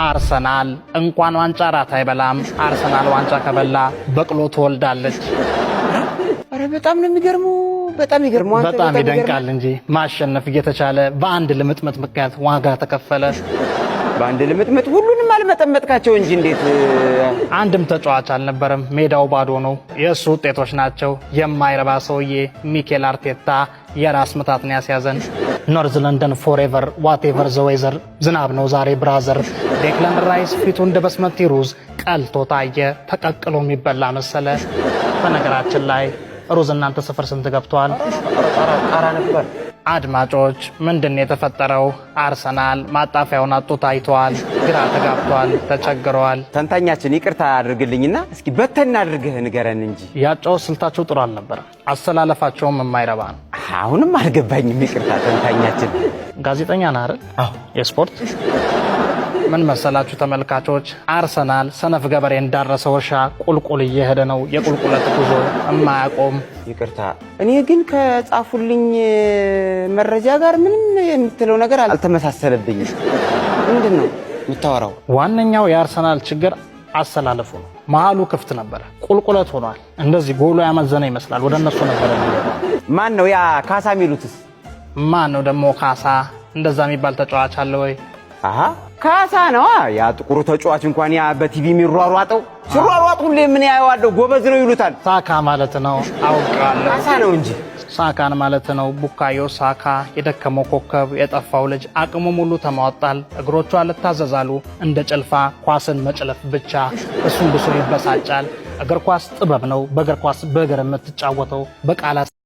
አርሰናል እንኳን ዋንጫ ራት አይበላም። አርሰናል ዋንጫ ከበላ በቅሎ ትወልዳለች። ኧረ በጣም ነው የሚገርመው። በጣም ይገርመው። አንተ በጣም ይደንቃል እንጂ ማሸነፍ እየተቻለ በአንድ ልምጥምጥ ምክንያት ዋጋ ተከፈለ። በአንድ ልምጥምጥ ሁሉንም አልመጠመጥካቸው እንጂ እንዴት? አንድም ተጫዋች አልነበረም። ሜዳው ባዶ ነው። የእሱ ውጤቶች ናቸው። የማይረባ ሰውዬ ሚኬል አርቴታ የራስ ምታት ነው ያስያዘን። North London forever, whatever the weather። ዝናብ ነው ዛሬ brother። ዴክለን ራይስ ፊቱ እንደ በስመቲ ሩዝ ቀልቶ ታየ። ተቀቅሎ የሚበላ መሰለ። በነገራችን ላይ ሩዝ እናንተ ሰፈር ስንት ገብቷል? ጣራ ነበር። አድማጮች፣ ምንድን ነው የተፈጠረው? አርሰናል ማጣፊያውን አጥቶ ታይቷል። ግራ ተጋብቷል። ተቸግረዋል። ተንታኛችን፣ ይቅርታ አድርግልኝና እስኪ በተን አድርገህ ንገረን እንጂ። ያጫወት ስልታቸው ጥሩ አልነበረም። አሰላለፋቸውም የማይረባ ነው። አሁንም አልገባኝም። ይቅርታ ተንታኛችን። ጋዜጠኛ ነህ አይደል? የስፖርት። ምን መሰላችሁ ተመልካቾች፣ አርሰናል ሰነፍ ገበሬ እንዳረሰው እርሻ ቁልቁል እየሄደ ነው። የቁልቁለት ጉዞ የማያቆም። ይቅርታ፣ እኔ ግን ከጻፉልኝ መረጃ ጋር ምንም የምትለው ነገር አልተመሳሰለብኝም። ምንድን ነው የምታወራው? ዋነኛው የአርሰናል ችግር አሰላለፉ ነው። መሀሉ ክፍት ነበረ፣ ቁልቁለት ሆኗል። እንደዚህ ጎሉ ያመዘነ ይመስላል። ወደ እነሱ ነበረ የሚገባው። ማን ነው ያ ካሳ የሚሉትስ? ማን ነው ደግሞ ካሳ? እንደዛ የሚባል ተጫዋች አለ ወይ? አሃ፣ ካሳ ነዋ። ያ ጥቁሩ ተጫዋች እንኳን ያ በቲቪ የሚሯሯጠው፣ ሲሯሯጥ ሁሌ ምን ያየዋለሁ፣ ጎበዝ ነው ይሉታል። ሳካ ማለት ነው። አውቃለሁ። ካሳ ነው እንጂ። ሳካን ማለት ነው። ቡካዮ ሳካ የደከመው ኮከብ፣ የጠፋው ልጅ፣ አቅሙ ሙሉ ተሟጧል። እግሮቹ አልታዘዛሉ። እንደ ጭልፋ ኳስን መጭለፍ ብቻ። እሱም ብሶ ይበሳጫል። እግር ኳስ ጥበብ ነው። በእግር ኳስ በእግር የምትጫወተው በቃላት